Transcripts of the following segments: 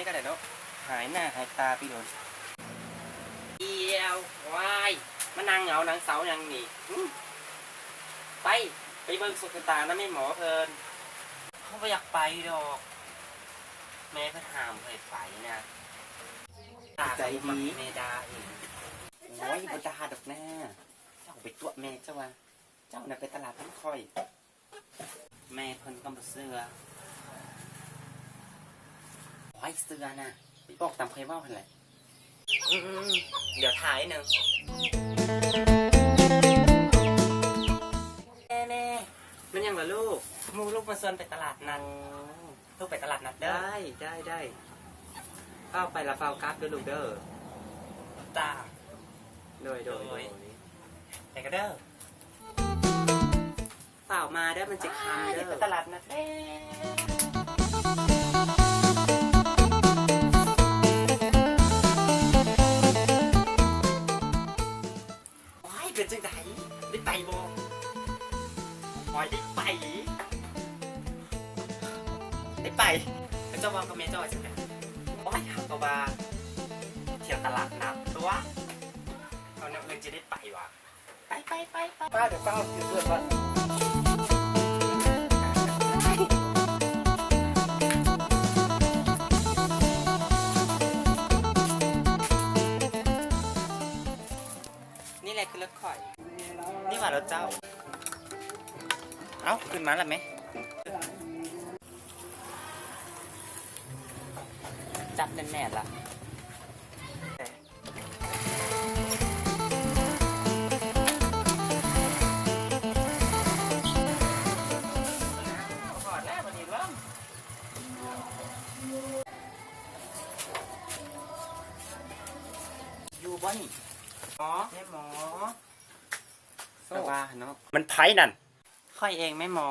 ກໍໄດ້ເນາະ ຫາຍໜ້າຫາຍຕາໄປໂດນ. ດຽວ ວ້າຍ ມານັ່ງເຫງົານັ່ງເຊົາຫຍັງນີ້? ຫຶ ໄປ ໄປເບິ່ງໂຊກຊະຕານຳແມ່ໝໍເພິ່ນ. ເຮົາບໍ່ຢາກໄປດອກ ແມ່ເພິ່ນຫ້າມບໍ່ໃຫ້ໄປນະ. ຕາກໍບໍ່ມັກໃຈດີ ແມ່ດ່າເອງ. ໂອ້ຍ ບໍ່ດ່າດອກນາ ເຈົ້າໄປຕົວະແມ່ເຈົ້າວ່າ ເຈົ້ານະໄປຕະຫຼາດນຳຂ້ອຍ. ແມ່ເພິ່ນກໍບໍ່ເຊື່ອ. ໂອ້ຍ ເຊື່ອນະ ໄປບອກຕາມຂ້ອຍເວົ້າຫັ້ນແຫຼະ. ອືມໆ ດຽວຖ້າໜ້ອຍໜຶ່ງ. ແມ່ ແມ່ ແມ່ນຫຍັງລະລູກ? ໝູ່ລູກມາຊວນໄປຕະຫຼາດນັດ. ລູກໄປຕະຫຼາດນັດເດີ. ໄດ້ ໄດ້ ໄດ້. ຟ້າວໄປລະຟ້າວກັບເດີລູກເດີ. ຈ້າ. ໂດຍ ໂດຍ ໂດຍ ໂດຍ. ໄປກັນເດີ. ຟ້າວມາເດີ ມັນຈະຄ່ຳເດີ. ໄປຕະຫຼາດນັດເດ້. ໂອ້ຍ ເປັນຈັ່ງໃດ ໄດ້ໄປບໍ່? ໂອ້ຍ ໄດ້ໄປ ໄດ້ໄປ. ແລ້ວເຈົ້າເວົ້າກັບແມ່ເຈົ້າວ່າຈັ່ງໃດ? ໂອ້ຍ ເຮົາກໍວ່າທ່ຽວຕະຫຼາດນັດຕົວະ ເອົາແນວອື່ນຈະໄດ້ໄປຫວາ? ໄປ ໄປ ໄປ ໄປ. ປ້າ ດຽວປ້າເອົາຄືເກີດກ່ອນ. ນີ້ແຫຼະຄືລົດຂ້ອຍ. ນີ້ວ່າລົດເຈົ້າ. ເອົ້າ ຂຶ້ນມາລະແມ່. ຈັບແໜ້ນໆລະ. ຢູ່ບໍ່ນີ້? ໝໍ ແມ່ໝໍ. ສະບາຍເນາະ. ມັນໃຜນັ້ນ? ຂ້ອຍເອງແມ່ໝໍ.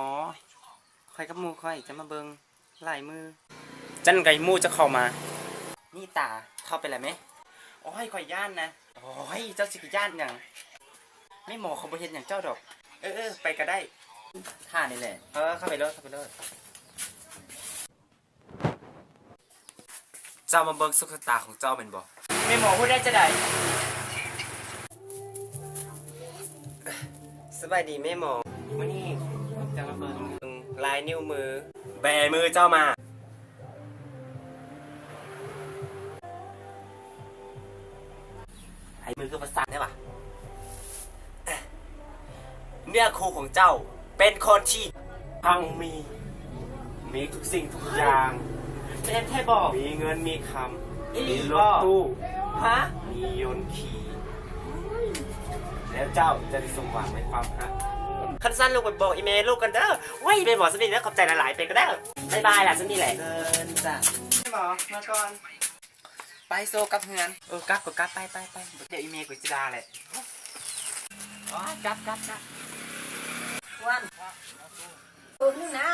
ຂ້ອຍກັບໝູ່ຂ້ອຍຈະມາເບິ່ງລາຍມື. ຈັ່ງໃດໝູ່ຈະເຂົ້າມາ? ນີ້ຕາ ເຂົ້າໄປລະແມ່. ໂອ້ຍ ຂ້ອຍຢ້ານນະ. ໂອ້ຍ ເຈົ້າຊິໄປຢ້ານຫຍັງ? ແມ່ໝໍເຂົາບໍ່ເຮັດຫຍັງເຈົ້າດອກ. ເອີໆ ໄປກໍໄດ້. ທ່ານີ້ແຫຼະ. ເອີ ເຂົ້າໄປໂລດ ເຂົ້າໄປໂລດ. ເຈົ້າມາເບິ່ງໂຊກຊະຕາຂອງເຈົ້າແມ່ນບໍ່? ແມ່ໝໍຮູ້ໄດ້ຈັ່ງໃດ? ສະບາຍດີແມ່ໝໍ. ມື້ນີ້ເຮົາຈະມາເບິ່ງລາຍນິ້ວມື. ແບມືເຈົ້າມາ. ໃຫ້ມືຄືປະສາດໄດ້ຫວາ? ເນື້ອຄູ່ຂອງເຈົ້າເປັນຄົນທີ່ຮັ່ງມີ ມີທຸກສິ່ງທຸກຢ່າງ. ແມ່ນແທ້ບໍ? ມີເງິນມີຄຳ. ອີ່ຫຼີບໍ? ມີລົດຕູ້. ຮະ? ມີຍົນຂີ່. ແລ້ວເຈົ້າຈະໄດ້ສົມຫວັງໃນຄວາມຮັກ. ຄັນຊັ້ນລູກໄປບອກອີ່ແມ່ລູກກັນເດີ. ໂອ້ຍ ແມ່ໝໍ ສ່ຳນີ້ເດີ ຂອບໃຈຫຼາຍໆ ໄປກ່ອນເດີ. ບາຍບາຍລະ ສ່ຳນີ້ແຫຼະ. ເຊີນຈ້າ. ແມ່ໝໍ ມາກ່ອນ. ໄປໂຊກັບເຮືອນ. ເອີ ກັບກໍກັບ ໄປ ໄປ ໄປ. ດຽວອີ່ແມ່ກູຊິດ່າແຫຼະ. ໂອ້ຍ ກັບ ກັບ ກັບ. ຄວນ ເບິ່ງນະ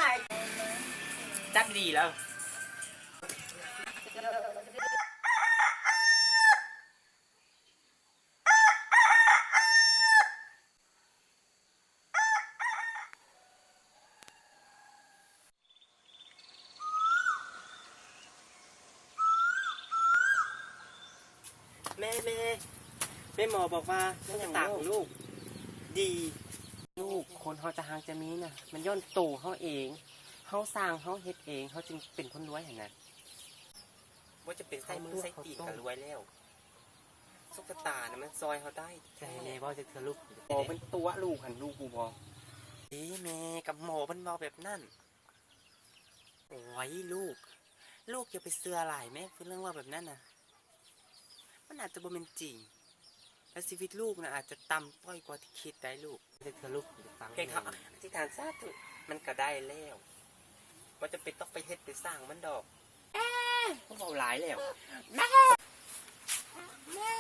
ຈັບດີໆແລ້ວ. ແມ່ ແມ່ ແມ່ໝໍບອກວ່າໂຊກຊະຕາຂອງລູກດີ. ລູກ ຄົນເຮົາຈະຮັ່ງຈະມີນະ ມັນຍ້ອນໂຕເຮົາເອງ. ເຮົາສ້າງ ເຮົາເຮັດເອງ ເຮົາຈຶ່ງເປັນຄົນລວຍຫັ້ນນະ. ບໍ່ຈຳເປັນໃສ່ມືໃສ່ຕີນກໍລວຍແລ້ວ. ໂຊກຊະຕານະມັນຊ່ອຍເຮົາໄດ້. ຈະໃຫ້ແມ່ເວົ້າຈັກເທື່ອລູກ. ໝໍເພິ່ນຕົວະລູກຫັ້ນ ຮູ້ບໍ່? ເອີ ແມ່ ກັບໝໍເພິ່ນເວົ້າແບບນັ້ນ. ໂອ້ຍ ລູກ ລູກຢ່າໄປເຊື່ອຫຼາຍແມ່ ເພິ່ນເລື່ອງເວົ້າແບບນັ້ນນະ ມັນອາດຈະບໍ່ແມ່ນຈິງ. ແລ້ວຊີວິດລູກນະອາດຈະຕ່ຳຕ້ອຍກວ່າທີ່ຄິດໄດ້ລູກ. ເຮັດເທື່ອລູກ ເພງເຮົາອະທິຖານສາທຸ ມັນກໍໄດ້ແລ້ວ. ບໍ່ຈຳເປັນຕ້ອງໄປເຮັດໄປສ້າງມັນດອກ. ເວົ້າຫຼາຍແລ້ວ. ແມ່ ແມ່